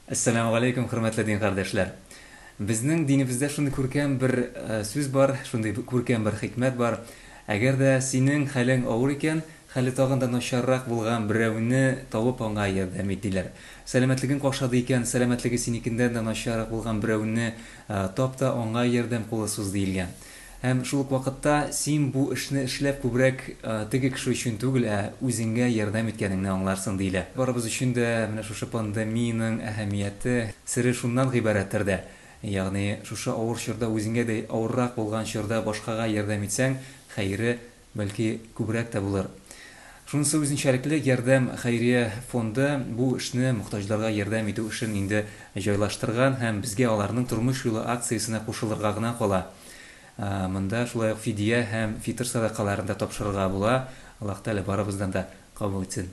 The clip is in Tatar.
Әссәламү галәйкүм, хөрмәтле дин кардәшләр! Безнең динебездә шундый күркәм бер сүз бар, шундый күркәм бер хикмәт бар. Әгәр дә синең хәлең авыр икән, хәле тагын да начаррак булган берәүне табып аңа ярдәм ит, диләр. Сәламәтлегең какшады икән, сәламәтлеге синекендән дә начаррак булган берәүне тап та аңа ярдәм кулы суз, диелгән. Һәм шул ук вакытта син бу эшне эшләп күбрәк теге кеше өчен түгел, ә үзеңгә ярдәм иткәнеңне аңларсың, диелә. Барыбыз өчен дә менә шушы пандемиянең әһәмияте, сере шуннан гыйбарәттер дә. Ягъни шушы авыр чорда үзеңгә дә авыррак булган чорда башкага ярдәм итсәң, хәере, бәлки, күбрәк тә булыр. Шунысы үзенчәлекле, Ярдәм хәйрия фонды бу эшне, мохтаҗларга ярдәм итү эшен инде җайлаштырган һәм безгә аларның Тормыш юлы акциясенә кушылырга гына кала. Монда шулай ук фидия һәм фитыр сәдакаларын да тапшырырга була. Аллаһ Тәгалә барыбыздан да кабул итсен.